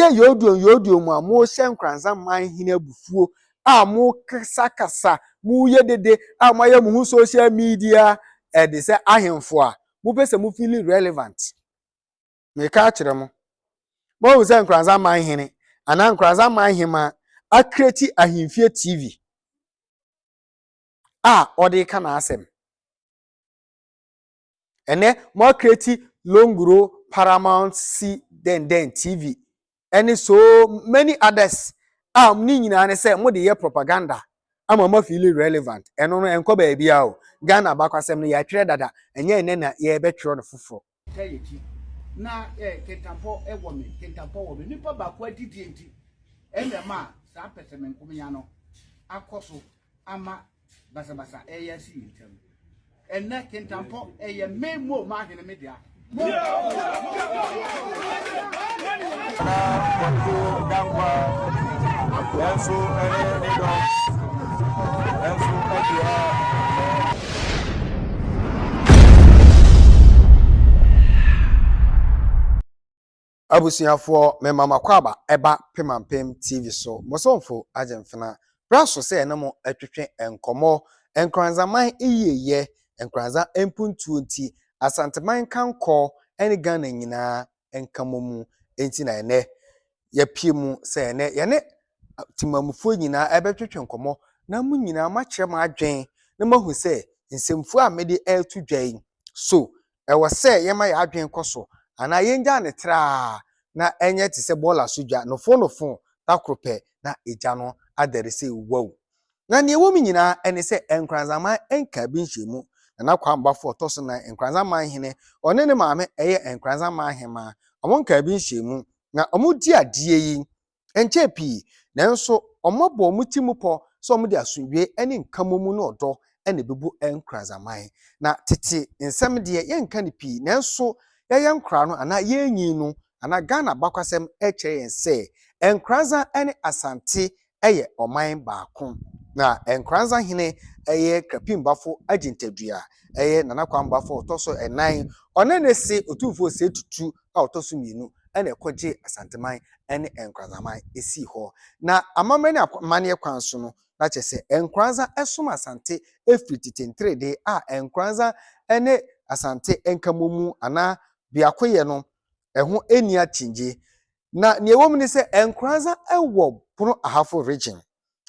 Moyɛ yooduom yooduom a mohyɛ Nkoranza man hene abufuo a mokasakasa, moyɛ dede a moayɛ mo ho social media ɛde sɛ ahemfo a mopɛ sɛ mo feel relevant. Meka akyerɛ mo. Moahu sɛ Nkoranza man hene anaa Nkoranza man hema acreate Ahemfie TV a ɔde ka n'asɛm. Ɛnɛ mo acreate Longuro Paramount si dɛndɛn TV ɛne so many others a ne nyinaa ne sɛ mode yɛ propaganda ama mo feel relevant. Ɛno no ɛnkɔ baabi a o. Ghana abakwasɛm no yɛatwerɛ dada, ɛnyɛ ɛnɛ na yɛbɛtwerɛ no foforɔ. Ka yɛ ti na kentampɔ wɔ me, kentampɔ wɔ me nipa baako adidie nti ɛna ma saa pɛsɛmenkomenya no akɔ so ama basabasa ɛyɛ asi yɛn ntam. Ɛnɛ kentampɔ ɛyɛ me mo ma ahene me dea. Na Kwadwo Dankwa nso ne ne dɔm nso adi ha. Abusuafoɔ, mema mo akwaaba ɛba Pemampem TV so. Mo somfo Agyemfena. Bra so sɛ yɛne mo ɛtwetwe nkɔmmɔ. Nkoranzaman yieyɛ, Nkoranza mpuntuo nti, Asanteman nkankɔ ne Ghana nyinaa nkamomu nti na ɛnɛ yɛapue mu sɛ ɛnɛ yɛne temamufoɔ nyinaa ɛbɛtwetwe nkɔmmɔ na mo nyinaa moakyerɛ mo adwene na moahu sɛ nsɛmfua a mede ɛreto dwa yi so ɛwɔ sɛ yɛma yɛn adwene kɔ so anaa yɛngyaa no traa na ɛnyɛ te sɛ bɔɔla so dwa nofo da koro pɛ na egya no adɛre sɛ wow. Na nea ɛwɔ mu nyinaa ɛne sɛ Nkoranzaman nkaa bi nhyɛ mu. Nana Kwame Bafo ɔtɔ so nan, Nkoranzaman hene, ɔne ne maame ɛyɛ Nkoranzaman hemaa, ɔmo nkaa bi nhyɛ mu. Na ɔmo di adeɛ yi nkyɛɛ pii, nanso ɔmo abɔ ɔmo ti mu pɔ sɛ ɔmo de asomdwoe ne nkamomu ne ɔdɔ na ɛbɛbu Nkoranzaman. Na tete nsɛm deɛ yɛnka no pii, nanso yɛyɛ nkoraa no anaa yɛnyin no anaa Ghana abakwasɛm kyerɛ yɛn sɛ Nkoranza ne Asante yɛ ɔman baako. Na Nkoranza hene yɛ Krapim Bafo Agyintadua, ɛyɛ Nana Kwame Bafo ɔtɔ so ɛnan. Ɔne ne se Otumfoɔ Osei Tutu a ɔtɔ so mmienu ɛna ɛkɔgye Asanteman ne Nkoranzaman esii hɔ. Na amammerɛ ne amanneɛ kwan so no, na kyerɛ sɛ Nkoranza som Asante efiri tete nterede a Nkoranza ne Asante nkamomu anaa biakoyɛ no ɛho nni akyingye. Na nea ɛwɔ mu ne sɛ Nkoranza wɔ Bono Ahafo region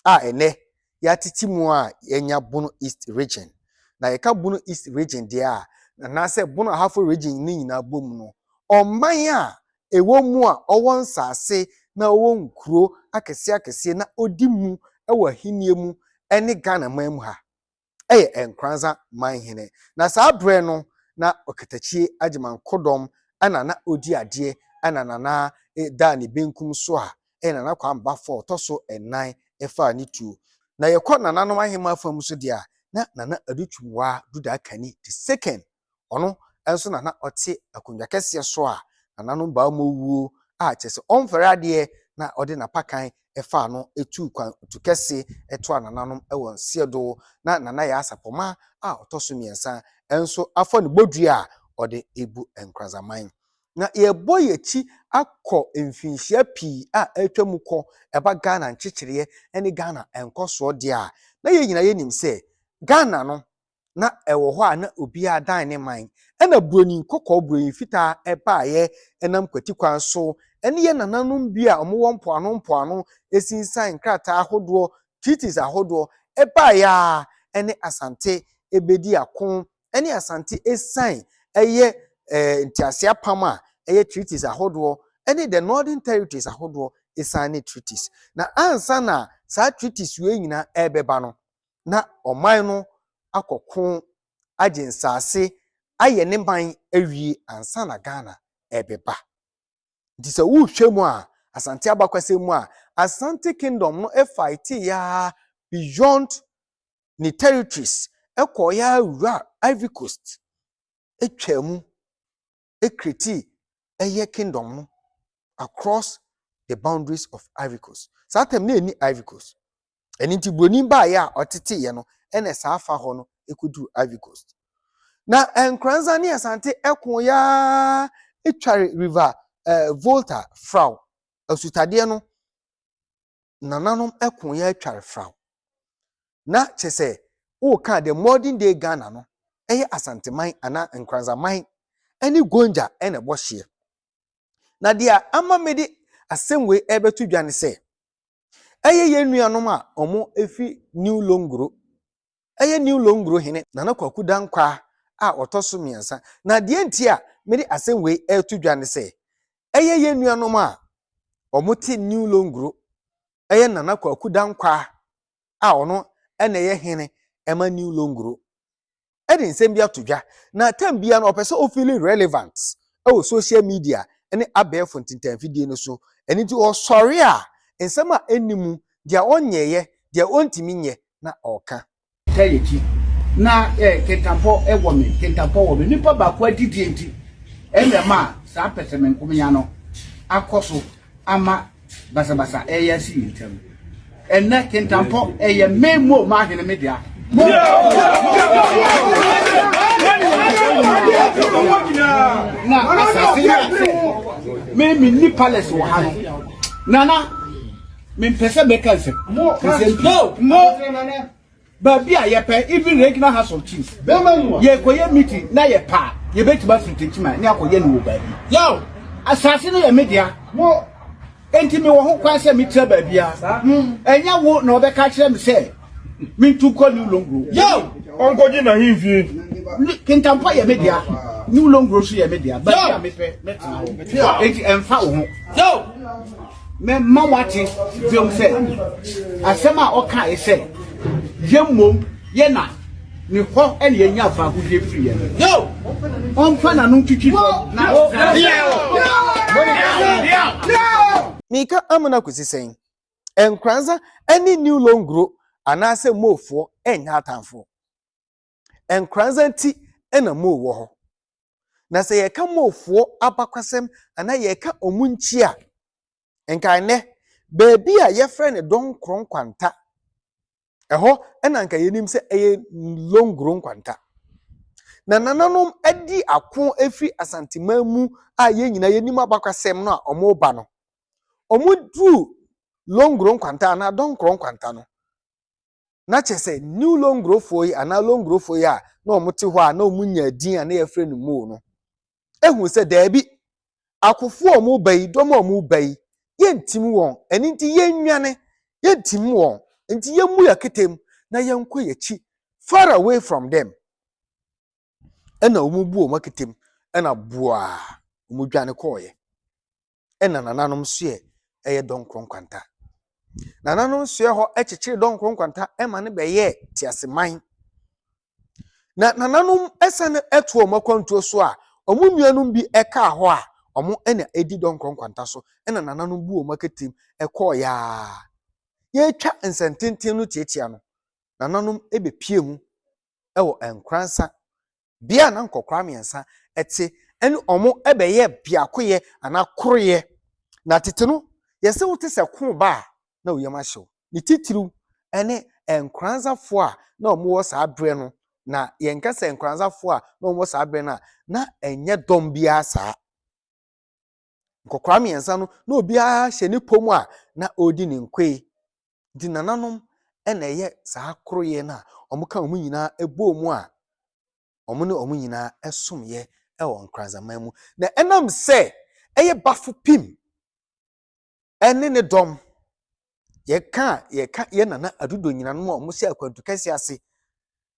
a ɛnɛ yɛatete mu a yɛanya Bono East region. Na yɛka Bono East region deɛ a, anaasɛ Bono Ahafo region ne nyinaa bɔ mu no, ɔman a ɛwɔ mu a ɔwɔ nsase na ɔwɔ nkuro akɛseɛ akɛseɛ na ɔdi mu wɔ ahenni mu ne Ghana man mu ha ɛyɛ Nkoranza manhene. Na saa berɛ no na Ɔkatakyie Agyeman Kodɔm ɛna na ɔdi adeɛ ɛna Nana da ne benkum so a ɛyɛ Nana Kwame Bafo ɔtɔ so ɛnan ɛfaa ne tuo. Na yɛkɔ nananom ahemmaa fam so deɛ a, na Nana Adutwumwaa Dudaa Kani the second, ɔno nso na na ɔte akonnwa kɛseɛ so a nananom bammɔ wuo a kyerɛ sɛ ɔmfɛre adeɛ na ɔde n'apakan ɛfaa no etu kwan tu kɛse ɛtoa nananom ɛwɔ nseɛdo na Nana Yaa Asapɔma a ɔtɔ so mmiɛnsa nso afa ne bodua a ɔde ebu Nkoranzaman. Na yɛbɔ yɛkyi akɔ mfinhyia pii a atwa mu kɔ ɛba Ghana nkyekyereɛ ne Ghana nkɔsoɔ deɛ a, na yɛn nyinaa yɛnim sɛ Ghana no na ɛwɔ hɔ a na obiara dan ne man. Ɛna buroni kɔkɔɔ buroni fitaa ɛbaeɛ ɛnam kwati kwan so ɛne yɛn nananom bi a wɔwɔ mpoano mpoano esinsan nkrataa ahodoɔ, treaties ahodoɔ ɛbaeɛ a ɛne Asante ebedi ako ɛne Asante esan ɛyɛ ntease apam a ɛyɛ treaties ahodoɔ ɛne the northern territories ahodoɔ esan ne treaties. Na ansa na saa treaties wei nyinaa ɛrebɛba no, na ɔman no akɔko agye nsaase ayɛ ne man awie ansa na Ghana ɛrebɛba. Nti sɛ wohwɛ mu a, Asante abakwasɛm mu a, Asante kingdom no ɛfight yaa beyond ne territories ɛkɔ yaa wura Ivory Coast atwa mu ecreate ɛyɛ kingdom no across the boundaries of Ivory Coast. Saa time na ɛni Ivory Coast. Ɛno nti buroni baeɛ a ɔteteeɛ no ɛna saa afa hɔ no ɛkɔduru Ivory Coast. Na Nkoranza ne Asante ɛko yaa etware River Volta Frao. Asutadeɛ no, nananom ko yɛ atware fraw. Na kyerɛ sɛ woka the modern day Ghana no, ɛyɛ Asanteman anaa Nkranzaman ne Gonja na ɛbɔ hyeɛ. Na deɛ ama mede asɛm wei ɛrebɛto dwa ne sɛ, ɛyɛ yɛn nuanom a wɔfi New Longoro, ɛyɛ New Longoro hene Nana Kwaku Dankwah a ɔtɔ so mmiɛnsa. Na deɛ nti a mede asɛm wei ɛreto dwa ne sɛ, ɛyɛ yɛn nuanom a wɔte New Longoro, ɛyɛ Nana Kwaku Dankwah a ɔno na ɛyɛ hene ɛma New Longoro ɛde nsɛm bi ato dwa. Na tam bia no ɔpɛ sɛ ɔfeel relevant ɛwɔ social media ne abɛɛfo ntentanfidie no so. Ɛno nti ɔsɔre a, nsɛm a ɛnni mu, deɛ ɔnyɛeɛ, deɛ ɔntumi nyɛ na ɔreka. Ta yɛ akyi na kentampɔ wɔ me, kentampɔ wɔ me. Nipa baako adidie nti ɛna ɛma saa pɛsɛmenkomenya no akɔ so ama basabasa ɛyɛ asi yɛn ntam. Ɛnɛ kentampɔ ɛyɛ me mo ma ahene me dea. Na asase yi sɛ me menni palace wɔ ha no, Nana, mempɛ sɛ mɛka nsɛm nsɛm pii. Baabi a yɛpɛ, even Regional House of Chiefs, yɛkɔyɛ meeting na yɛpɛ a, yɛbɛtumi afiri Techiman ne akɔyɛ no wɔ baabi. Asase no yɛ me dea, enti mewɔ ho kwan sɛ metra baabiara. Ɛnyɛ wo na ɔbɛka kyerɛ me sɛ mentu nkɔ New Longro. Ɔnkɔgye n'ahemfie. Kintampo yɛ me dea, New Longro nso yɛ me dea. Baabi a mepɛ mɛtena hɔ, enti ɛmfa wo ho. Mɛma woate biom sɛ asɛm a ɔkae sɛ yɛn mmom yɛ na ne hɔ na yɛnya fahodie firiiɛ no, ɔmfa n'ano ntwitwi fam na Meka amena kɔsi sɛn? Nkoranza ne New Longro anaasɛ Moofoɔ nyɛ atamfoɔ. Nkoranza nti na Moo wɔ hɔ. Na sɛ yɛka Moofoɔ abakwasɛm anaa yɛka wɔn nkyi a, nka nnɛ baabi a yɛfrɛ no Dɔnkorɔ Nkwanta, ɛhɔ na nka yɛnim sɛ ɛyɛ Longro Nkwanta. Na nananom adi ako afiri Asanteman mu a yɛn nyinaa yɛnim abakwasɛm no a wɔreba no, wɔduruu Longro Nkwanta anaa Dɔnkorɔ Nkwanta no, na kyerɛ sɛ New Longrofoɔ yi anaa Longrofoɔ yi a na wɔte hɔ a na wɔnya din a na yɛfrɛ no Moo no, ehu sɛ daabi, akofoɔ a wɔreba yi, dɔm a wɔreba yi, yɛntim wɔn, ɛno nti yɛnnwane, yɛntim wɔn, nti yɛmmu yɛn ketem na yɛnkɔ yɛn akyi far away from them. Ɛna wɔn bu wɔn aketem, ɛna boaa wɔn dwane kɔɔeɛ. Ɛna nananom soɛ ɛyɛ Dɔnkorɔ Nkwanta. Nananom soɛ hɔ kyekyere Dɔnkorɔ Nkwanta ɛma no bɛyɛɛ teaseman. Na nananom ɛsane ɛto wɔn akwantuo so a, wɔn nuanom bi ɛkaa hɔ a wɔn ɛna ɛdi Dɔnkorɔ Nkwanta so, ɛna nananom bu wɔn aketem ɛkɔɔeɛ a yɛretwa nsɛntenten no tiatia no, nananom ɛbɛpie mu ɛwɔ Nkoransa, bea a na nkɔkora mmiɛnsa ɛte, ɛne wɔn ɛbɛyɛ biakoyɛ anaa koroyɛ. Na tete no, yɛsɛ wote sɛ ko ba a na oyam ahyew. Ne titiriw ɛne Nkoranzafoɔ a na wɔwɔ saa berɛ no, na yɛnka sɛ Nkoranzafoɔ a na wɔwɔ saa berɛ no a, na ɛnyɛ dɔm biara saa. Nkɔkora mmiɛnsa no, na obiara hyɛ ne pɔ mu a na ɔredi ne nkoe. Nti nananom ɛna ɛyɛ saa koroyɛ no a wɔka wɔn nyinaa ɛbɔɔ mu a wɔn ne wɔn nyinaa ɛsomyɛ ɛwɔ Nkoranzaman mu. Na ɛnam sɛ ɛyɛ Bafo Pim ɛne ne dɔm, yɛka yɛka yɛ Nana Adudo nyinanom a wɔhyɛ akwantu kɛse ase,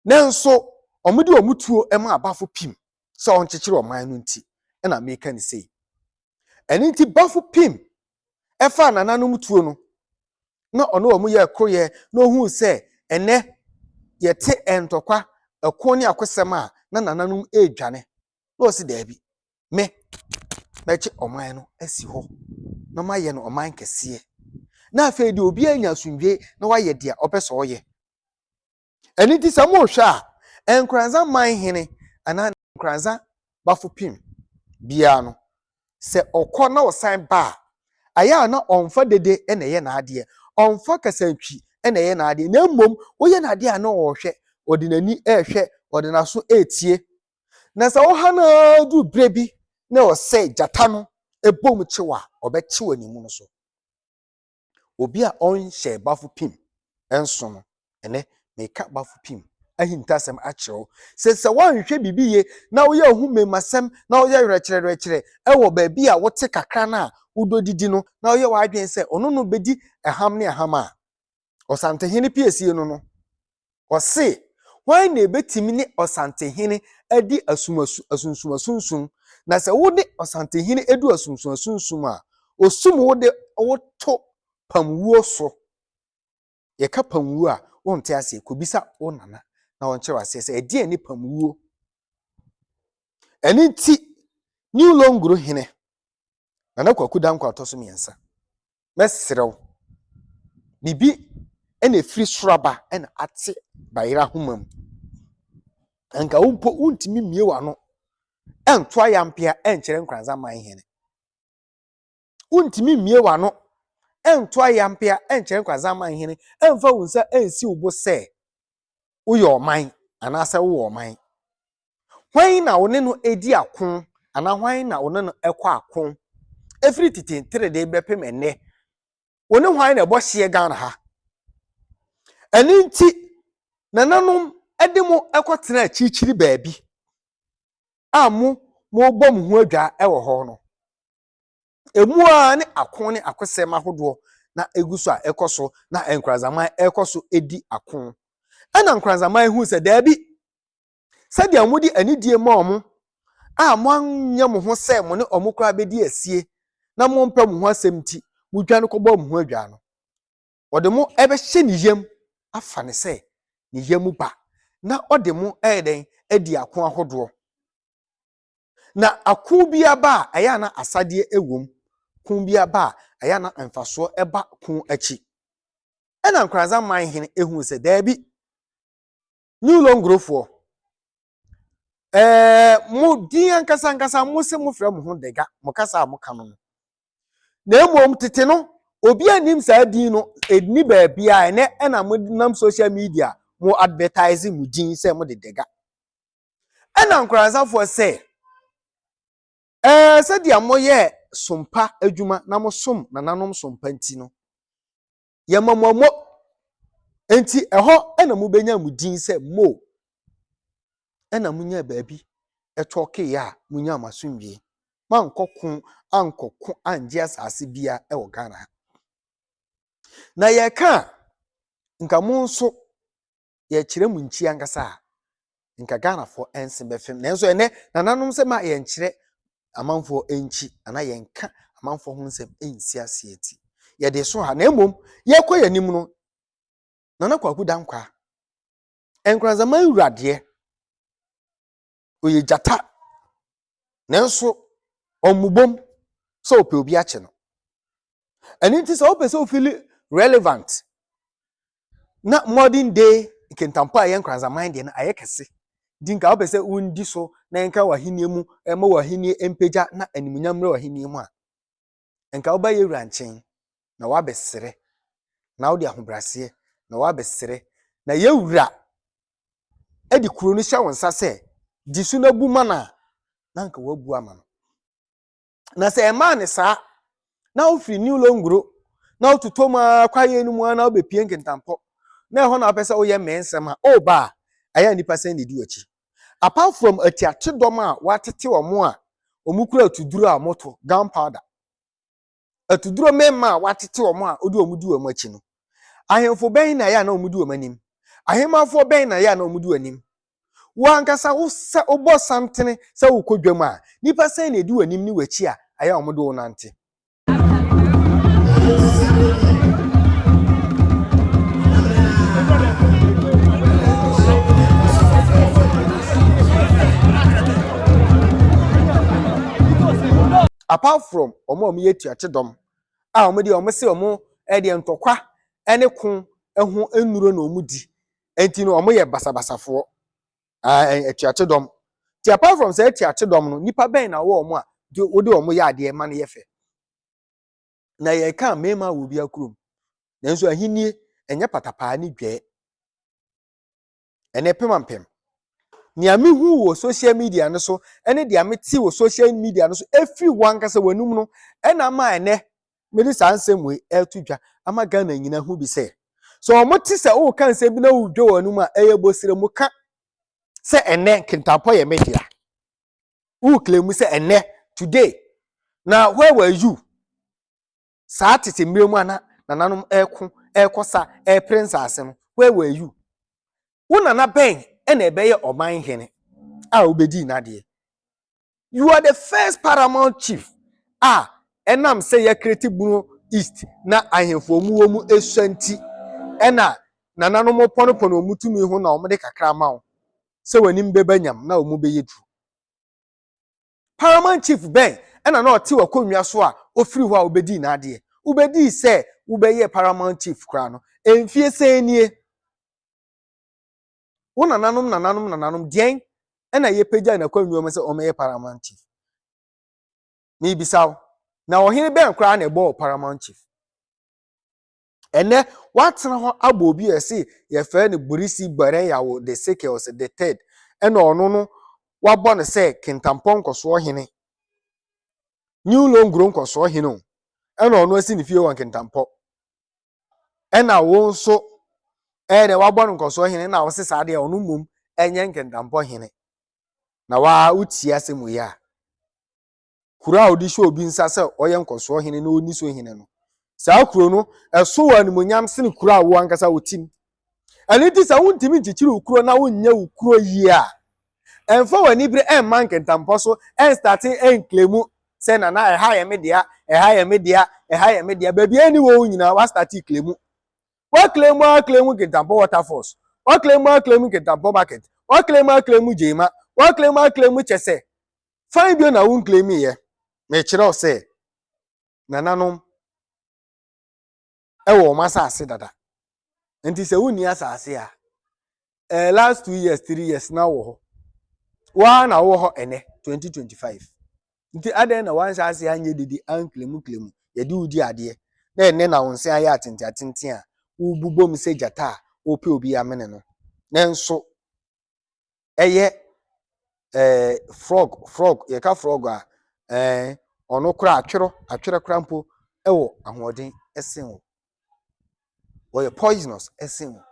nanso wɔde wɔn tuo ma Bafo Pim sɛ ɔnkyekyere ɔman no nti ɛna meka ne sei. Ɛno nti Bafo Pim ɛfaa nananom tuo no na ɔne wɔn yɛ koroyɛ, na ohuu sɛ ɛnɛ yɛte ntɔkwa, ɛko ne akosɛm a na nananom redwane, na ɔsi daabi, me mɛkye ɔman no asi hɔ na mayɛ no ɔman kɛseɛ, na afei deɛ obiara anya asomdwe na wayɛ deɛ ɔpɛ sɛ ɔyɛ. Ɛno nti sɛ mohwɛ a, Nkoranza man hene anaa Nkoranza Bafo Pim biara no, sɛ ɔkɔ na ɔsan ba a, ayɛ a na ɔmfa dede na ɛyɛ n'adeɛ, ɔmfa kasantwi na ɛyɛ n'adeɛ, na mmom woyɛ n'adeɛ a na ɔrehwɛ, ɔde n'ani ɛrehwɛ, ɔde n'aso ɛretie. Na sɛ woha no ara duru berɛ bi na ɔsɛ gyata no ɛbom kyew a, ɔbɛkyew animu no so. Obi a ɔnhyɛɛ Bafo Pim nso no, ɛnnɛ meka Bafo Pim ahintasɛm akyerɛ wo. Sɛ sɛ woanhwɛ biribi yie na woyɛ wo ho mmemmasɛm na woyɛ werɛkyerɛwerɛkyerɛ wɔ baabi a wote kakra no a wodɔ didi no na woyɛ w'adwene sɛ ɔno no bɛdi ɛham ne ɛham a, Ɔsantehene piesie no no, ɔse, hwan na ɛbɛtumi ne Ɔsantehene adi asunsumaasunsum? Na sɛ wo ne Ɔsantehene du asunsumaasunsum a, ɔsum wo de wo to pamwuo so. Yɛka pamwuo a, wonte aseɛ. Kɔbisa wo nana na ɔnkyerɛ wo aseɛ sɛ ɛdeɛn ne pamwuo. Ɛno nti, New Longoro hene, Nana Kwaku Dankwa ɔtɔ so mmiɛnsa, mɛsrɛ wo, biribi na ɛfiri soro aba na ate bayerɛ ahoma mu. Anka wo mpo wontumi mmie w'ano nto ayampea nkyerɛ Nkoranza man hene. Wontumi mmie w'ano nto ayampea nkyerɛ Nkoranza man hene mfa wo nsa nsi wo bo sɛ woyɛ ɔman anaasɛ wowɔ ɔman. Hwan na wo ne no di ako anaa hwan na wo ne no kɔ ako? Ɛfiri tete nteredee bɛpem ɛnnɛ, wo ne hwan na ɛbɔ hyeɛ Ghana ha? Ɛno nti, nananom de mo kɔtena akyirikyiri baabi a mo mobɔ mo ho adwa wɔ hɔ no. Emu ara ne ako ne akosɛm ahodoɔ na egu so a ɛkɔ so na Nkoranzaman ɛrekɔ so di ako. Ɛna Nkoranzaman hu sɛ daabi, sɛdeɛ wɔde anidie ma wɔn a moanyɛ mo ho sɛ mo ne wɔn koraa bɛdi asie na mompɛ mo ho asɛm nti modwane kɔbɔ mo ho adwaa no, ɔde mo bɛhyɛ ne yam afa no sɛ ne yam ba na ɔde mo ɛyɛ dɛn adi ako ahodoɔ. Na ako bi aba a, ɛyɛ a na asadeɛ wom. Ko bi aba a, ɛyɛ a na mfasoɔ ba ko akyi. Ɛna Nkoranza man hene ehuu sɛ daabi, New Longrofoɔ, ɛɛ mo din ankasa ankasa mo se mofrɛ mo ho Dega, mo kasa a moka no no. Na mmom tete no, obi anim saa din no, ɛnni baabi a ɛnɛ ɛna mo nam social media mo advertise mo din sɛ mo de Dega. Ɛna Nkoranzafoɔ sɛ, Ɛɛ, sɛdeɛ moyɛɛ sompa adwuma na mosom nananom sompa nti no, yɛma mo amo. Enti ɛhɔ na mobɛnya mo din sɛ Mo. Ɛna monyaa baabi tɔkeeɛ a monyaa mo asomdwie. Moankɔ ko ankɔko angye asase bia wɔ Ghana ha. Na yɛka a, nka mo nso yɛkyerɛ mu nkyi ankasa a, nka Ghanafoɔ nse bɛfem. Nanso ɛnɛ, nananom sɛ ma yɛnkyerɛ amanfoɔ nkyi anaa yɛnka amanfoɔ ho nsɛm nsi aseɛ ti. Yɛde so ha. Na mmom, yɛkɔ yɛn anim no, Nana Kwaku Dankwah, Nkoranzaman wura deɛ, ɔyɛ gyata. Nanso, ɔmmobom sɛ ɔpɛ obi akye no. Ɛno nti sɛ wopɛ sɛ wofili relevant na modern day nkentampo a ɛyɛ Nkoranzaman deɛ no ayɛ kɛse nti nka wopɛ sɛ wondi so na ɛnka w'ahenni mu ɛma w'ahenni mpagya na animuonyam mmerɛ w'ahenni mu a nka woba yɛ wura nkyɛn na woabɛsrɛ na wode ahobrɛaseɛ na woabɛsrɛ na yɛ wura de kuro no hyɛ wo nsa sɛ di so na bu ma no a na nka woabu ama no. Na sɛ ɛmaa ne saa na wofiri New Longuro na wototɔ mu ara kwaeɛ no mu ara na wobɛpie Nkentampɔ na ɛhɔ na wopɛ sɛ woyɛ mmɛnsɛm a woba a ɛyɛ a nnipa sɛn na ɛdi w'akyi apart from atiatedɔm a wɔatete wɔn a wɔkura atuduro a wɔto gunpowder atuduro mmarima a wɔatete wɔn a wode wɔn di wɔn akyi no, ahemfo bɛn na ɛyɛ a na wɔdi wɔn anim? Ahemmafoɔ bɛn na ɛyɛ a na wɔdi wɔn anim? Wo ankasa wo sɛ wobɔ santene sɛ wokɔ dwam a, nnipa sɛn na ɛdi w'anim ne w'akyi a ɛyɛ a wɔde wo nante? Apart from wɔn a wɔyɛ atuatedɔm a wɔn deɛ wɔn se wɔn deɛ ntɔkwa ne ko ho nnuro na wɔn di nti no wɔn yɛ basabasafoɔ atuatedɔm ti apart from sɛ atuatedɔm no nipa bɛn na wɔ wɔn a wode wɔn yɛ adeɛ ma no yɛ fɛ na yɛka mmarima wɔ obi akurom nanso ahennie ɛnyɛ patapaa ne dwɛɛ Ɛnɛ pemampem. Nea mihu wɔ social media no so ne deɛ mete wɔ social media no so efiri wɔn ankasa wɔn anum no ɛna ama ɛnɛ mede saa nsɛm wei ɛreto dwa ama Ghana nyina hu bi sɛ, sɛ wɔn te sɛ woka nsɛm bi na wodwa wɔn anum a, ɛyɛ bosire mu ka sɛ ɛnɛ Kintampo yɛ me dea. Wo claim sɛ ɛnɛ today, na where were you saa tete mmerɛ mu a na nananom ɛreko, ɛrekɔ sa, ɛrepere nsaase no? Where were you? Wo nana bɛn ɛna ɛbɛyɛ ɔman hene a wobɛdii n'adeɛ? You are the first paramount chief a ɛnam sɛ yɛcreate Bono East na ahemfo mu wɔ mu esua nti, ɛna nananom pɔnopɔno wɔn tumi ho na wɔde kakra ama wo sɛ w'anim bɛba nyam na wɔn bɛyɛ duru. Paramount chief bɛn ɛna na ɔte w'akonnwa so a ofiri hɔ a wobɛdii n'adeɛ? Wobɛdii sɛ wobɛyɛ paramount chief koraa no, mfie sɛn nie? Wo nananom nananom nananom deɛn ɛna yɛpagya n'akonnwa mu sɛ ɔmɛyɛ paramount chief? Miribisa wo, na ɔhene bɛn koraa na ɛbɔɔ paramount chief? Ɛnɛ watena hɔ abɔ obi a yɛse yɛfrɛ no Borisi Gbɛrɛyawo the Sekels the third, ɛna ɔno no wabɔ no sɛ Kintampɔ nkɔsoɔ hene, New Longoro nkɔsoɔ hene o, ɛna ɔno asi ne fie wɔ Nkintampɔ, ɛna wo nso ɛyɛ dɛ wabɔ no nkɔsoɔ hene na wɔse saa deɛ ɔno mmom ɛnyɛ Nkintampɔ hene. Na waa wotie asɛm yi a, kuro a wɔde hyɛ obi nsa sɛ ɔyɛ nkɔsoɔ hene na ɔni so hene no, saa kuro no ɛso wɔ animonyam sene kuro a wo ankasa wotim. Ɛno nti sɛ wontumi nkyekyere wo kuro na wonyɛ wo kuro yie a, ɛmfa w'ani bere ɛmma Nkintampɔ so ɛnstart ɛnclaim sɛ nana, ɛha yɛ me dea, ɛha yɛ me dea, ɛha yɛ me dea. Baabi ɛni wɔ wo nyinaa wastart claim. Waclaim aclaim Nkintampɔ waterfalls, waclaim aclaim Nkintampɔ market, waclaim aclaim Gyema, waclaim aclaim kyɛ sɛ fine bio na wo nclaim yɛ. Mekyerɛ wo sɛ nananom ɛwɔ wɔn asase dada, nti sɛ wonni asase a last 2 years, 3 years na wɔ hɔ waa na wɔ hɔ. Ɛnɛ 2025 nti adan na wanhyɛ ase anyɛ didi anclaim claim yɛde wo di adeɛ, na ɛnɛ na wo nsa ayɛ atenten atenten a wobobɔ mu sɛ gyata a wɔpɛ obi amene no. Nanso ɛyɛ frog, yɛka frog a, ɔno koraa atwerɛ atwerɛ koraa mpo ɛwɔ ahoɔden ɛsen wo, wɔyɛ poisonous ɛsen wo.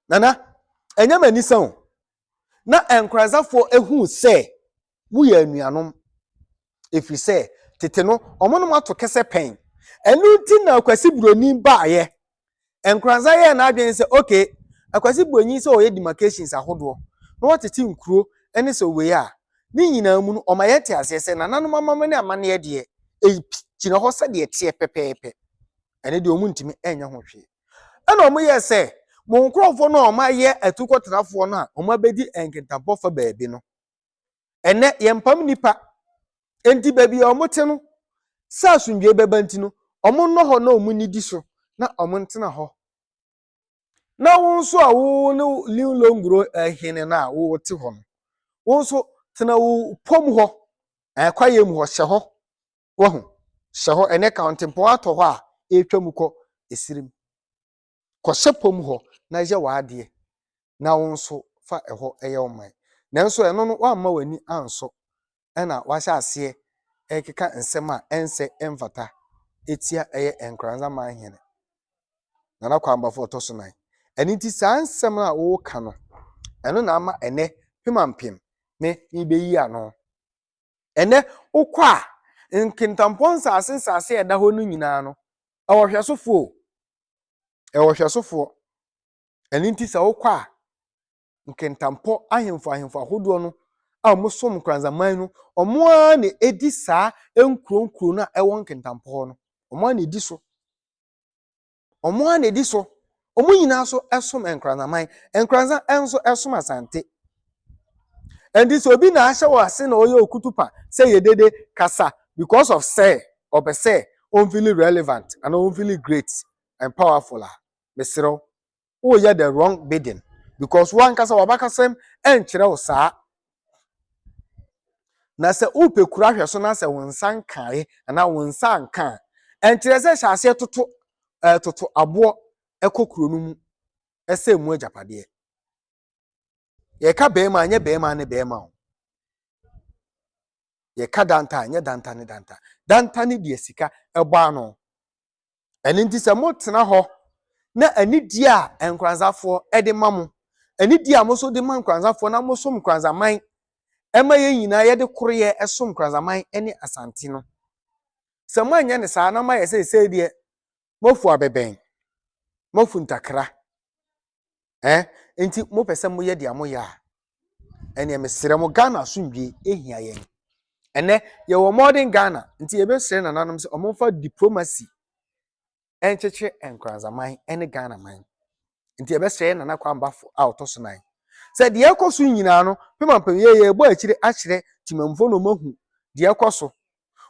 Nana, ɛnyɛ m'ani sɛn o, na Nkoranzafoɔ ehu sɛ woyɛ anuanom, efiri sɛ tete no ɔmo nom ato kɛsɛ pɛn. Ɛno nti na Akwasi Buroni baayɛ, Nkoranza yɛɛ n'adwene sɛ okay, Akwasi Buroni sɛ ɔyɛ demarcations ahodoɔ na wɔtete nkuro ɛne sɛ wei a ne nyinaa mu no, ɔma yɛte aseɛ sɛ nananom amammerɛ ne amanneɛ deɛ gyina hɔ sɛdeɛ teɛ pɛpɛɛpɛ. Ɛne deɛ ɔmo ntumi ɛnyɛ ho hwee. Ɛna ɔmo yɛ sɛ mo nkurɔfoɔ no a ɔmo ayɛ atukɔtenafoɔ no a ɔmo abɛdi Nkintampɔ fa baabi no, ɛnɛ yɛmpam nipa nti baabi a ɔmo te no sɛ asomdwe bɛba nti no, ɔmo nnɔ hɔ na ɔmo nidi so na ɔmo ntena hɔ. Na wo nso a wo ne New Longoro hene no a wote hɔ no, wo nso tena wo pɔm hɔ, ɛkwaeɛ mu hɔ, hyɛ hɔ, wahu, hyɛ hɔ. Ɛnɛ kawntempɔn atɔ hɔ a ɛretwa mu kɔ esirim, kɔhyɛ pɔm hɔ na yɛ w'adeɛ, na wo nso fa ɛhɔ ɛyɛ wo man. Nanso ɛno no woamma w'ani ansɔ, ɛna wahyɛ aseɛ ɛrekeka nsɛm a ɛnsɛ ɛmfata etia ɛyɛ Nkoranza man hene Nana Kwambafo ɔtɔ so nan. Ɛno nti saa nsɛm a wɔreka no, ɛno na ama ɛnɛ pemampem me mebɛyi ano. Ɛnɛ wokɔ a, Nkintampɔ nsase nsase a ɛda hɔ no nyinaa no, ɛwɔ hwɛsofoɔ o, ɛwɔ hwɛsofoɔ. Ɛno nti sɛ wokɔ a, Nkintampɔ ahemfo ahemfo ahodoɔ no a wɔsom Nkoranzaman no, wɔn ara na edi saa nkuro nkuro no a ɛwɔ Nkintampɔ hɔ no, wɔn ara na edi so, wɔn ara na edi so. Wɔn nyinaa nso som Nkoranzaman, Nkoranza nso som Asante. Nti sɛ obi na ahyɛ wɔ ase na ɔyɛ okutupa sɛ yɛ dede kasa because of sɛ ɔpɛ sɛ ɔnfeel relevant anaa ɔnfeel great and powerful a, mesrɛw, woyɛ the wrong bidding, because wankasa wabakasɛm ɛnkyerɛ wo saa. Na sɛ wopɛ kura ahwɛ so na sɛ wo nsa nkaeɛ anaa wo nsa anka a, ɛnkyerɛ sɛ hyɛ aseɛ toto toto aboɔ ɛkɔ kuro no mu ɛsɛ mu agyapadeɛ. Yɛka bɛrima, anyɛ bɛrima ne bɛrima o. Yɛka danta a, ɛnyɛ danta ne danta. Danta ne deɛ sika bɔ ano. Ɛno nti sɛ motena hɔ na anidie a Nkoranzafoɔ de ma mo, anidie a mo nso de ma Nkoranzafoɔ na mosom Nkoranzaman ɛma yɛn nyinaa yɛde koroyɛ som Nkoranzaman ne Asante no. Sɛ moanyɛ no saa na moayɛ sɛ sei deɛ moafu abɛbɛn, moafu ntakra, eh, nti mopɛ sɛ moyɛ deɛ moyɛ a, ɛneɛ mesrɛ mo Ghana asomdwie ehia yɛn. Ɛnɛ yɛwɔ modern Ghana nti yɛbɛsrɛ nananom sɛ wɔmfa diplomacy nkyekyere Nkoranzaman ne Ghana man. Nti yɛbɛsrɛ yɛn Nana Kwame Bafo a ɔtɔ so nan sɛ deɛ ɛkɔ so nyinaa no pemampem yɛ yɛbɔ akyire akyerɛ temammufoɔ na wɔahu deɛ ɛkɔ so.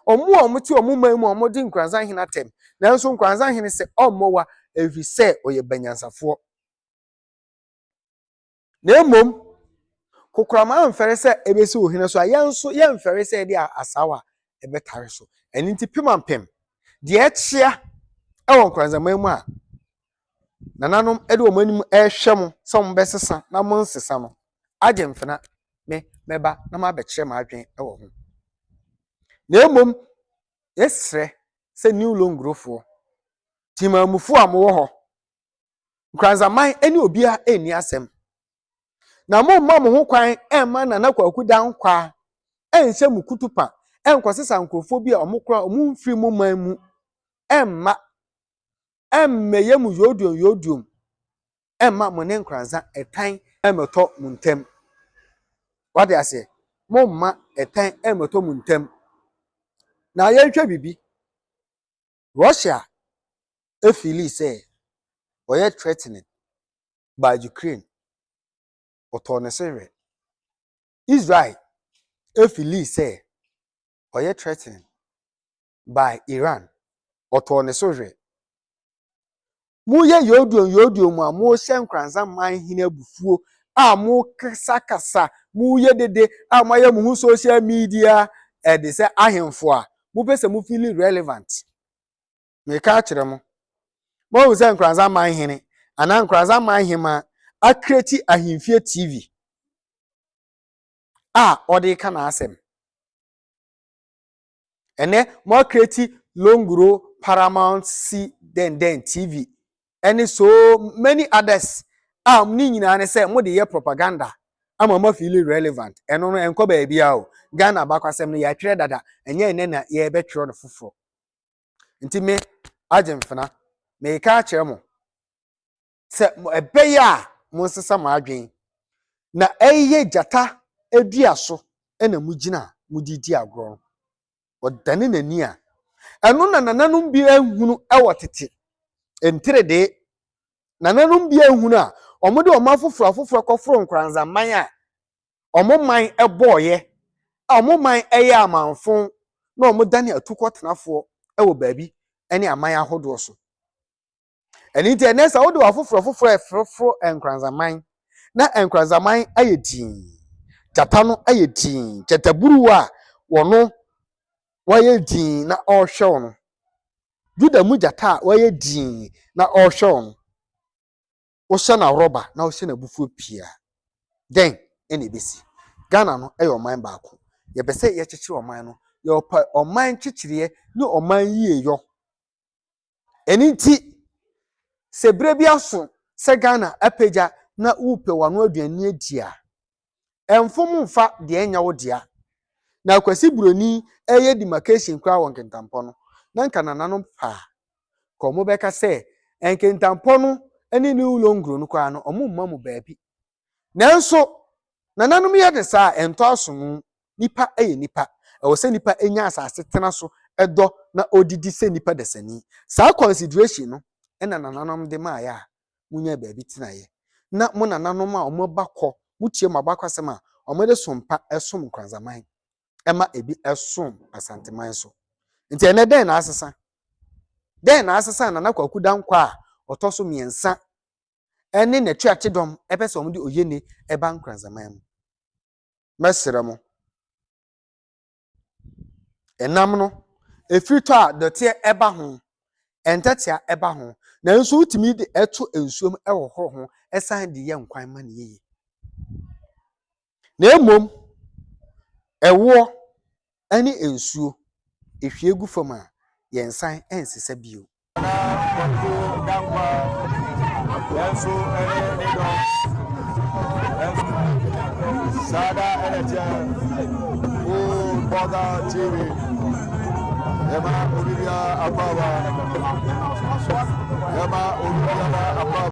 Wɔn a wɔte wɔn man mu a wɔde Nkoranza hene atɛm nanso Nkoranza hene sɛ ɔmmɔ wa ɛfiri sɛ ɔyɛ banyansafoɔ. Na mmom, kokoram amfɛre sɛ ebesi ohene so a, yɛn nso yɛmfɛre sɛ yɛde asaawa ɛbɛtare so. Ɛno nti pemampem, deɛ ɛkyea ɛwɔ Nkoranzaman mu a nananom de wɔn anim ɛrehwɛ mo sɛ wɔbɛsesa na monsesa no, agye mfena me mɛba na mabɛkyerɛ m'adwene wɔ ho. Na mmom, yɛsrɛ sɛ New Longrofoɔ, Timamufoɔ a mowɔ hɔ, Nkoranzaman ne obiara nni asɛm. Na momma mo ho kwan mma Nana Kwaku Dankwaa nhyɛ mo kutupa nkɔsesa nkurɔfoɔ bi a wɔn koraa wɔn mfiri mo man mu mma mmɛyɛ mo yodiom yodiom mma mo ne Nkoranza ɛtan mmɛtɔ mo ntam. Wate aseɛ? Momma ɛtan mmɛtɔ mo ntam. Na yɛnhwɛ biribi. Russia efeeli sɛ ɔyɛ threatening by Ukraine. Ɔtɔɔ ne se werɛ. Israel efeeli sɛ ɔyɛ threatening by Iran. Ɔtɔɔ ne so werɛ. Moyɛ yodiom yodiom a mohyɛ Nkoranza man hene abufuo a mokasakasa moyɛ dede a moayɛ mo ho social media ɛde sɛ ahemfo a mopɛ sɛ mo feel relevant. Meka akyerɛ mo. Moahu sɛ Nkoranza man hene anaa Nkoranza man hema acreate Ahemfie TV a ɔde ka n'asɛm. Ɛnɛ mo acreate Longro Paramount C Denden TV ɛne so many others a ne nyinaa ne sɛ mode yɛ propaganda ama mo afeel relevant. Ɛno no ɛnkɔ baabi a o. Ghana abakwasɛm no yɛatwerɛ dada, ɛnyɛ ɛnɛ na yɛbɛtwerɛ no foforɔ. Nti me agye mfena meka akyerɛ mo sɛ ɛbɛyɛ a monsesa mo adwene na ɛyɛ gyata dua so ɛna mogyina a mode di agorɔ no. Ɔdane n'ani a ɛno na nananom bi ahunu ɛwɔ tete nteredee. Nananom bi ahunu a wɔde wɔn afoforɔ afoforɔ kɔforo Nkoranzaman a wɔn man bɔɔyɛ a wɔn man yɛ amanfo na wɔn dane atukɔtenafoɔ wɔ baabi ne aman ahodoɔ so. Ɛno nti ɛnɛ sɛ wode afoforɔ foforɔ ɛforoforo Nkoranzaman na Nkoranzaman ayɛ dinn, gyata no ayɛ dinn, gyataburuwa a wɔno wɔayɛ dinn na ɔrehwɛ wo no, Juda mu gyata a wɔayɛ dinn na ɔrehwɛ wo no, wohyɛ no rɔba na wohyɛ no abufuo pii a, dɛn ɛna ebesi? Ghana no yɛ ɔman baako. Yɛpɛ sɛ yɛkyekyere ɔman no. Yɛpɛ ɔman kyekyereɛ ne ɔman yieyɔ. Ɛno nti, sɛ berɛ bi aso sɛ Ghana apagya na wopɛ w'ano aduane adi a, ɛmfom mfa deɛ ɛnyɛ wo dea. Na Kwasi Buroni ɛyɛ demarcation koraa wɔ Nkintampɔ no, na nka nananom paa ka ɔmo bɛka sɛ Nkintampɔ no ne New Longro no koraa no, ɔmo mma mu baabi. Nanso nananom yɛ de saa a ɛntɔ asom. Nipa yɛ nipa. Ɛwɔ sɛ nipa nya asase tena so ɛdɔ na odidi sɛ nipa dasani. Saa consideration no ɛna nananom de maayɛ a munya baabi tenaeɛ. Na mo nananom a wɔn ba kɔ, motie mo abakɔsɛm a wɔde sompa ɛsom Nkoranzaman ɛma ebi ɛsom Asanteman so. Nti ɛnɛ dɛn na asesa? Dɛn na asesa Nana Kwaku Dankwa a ɔtɔ so mmiɛnsa ɛne n'atuatedɔm ɛpɛ sɛ wɔde oyene ɛba Nkoranzaman mu? Mɛsrɛ mo. Ɛnam no, efiri tɔ a dɔteɛ ɛba ho, ntɛtea ɛba ho, nanso wotumi de ɛto nsuom ɛhohoro ho ɛsan de yɛ nkwan ma no yie. Na mmom, ɛwoɔ. ne nsuo, ɛhwie gu fam a, yɛnsan nsesa bio. Nana Kwaku Dankwa nso ne ne dɔm nso saa da ɛna teɛ wo Bɔga TV yɛma obi biara akwaaba yɛma obi biara akwaaba.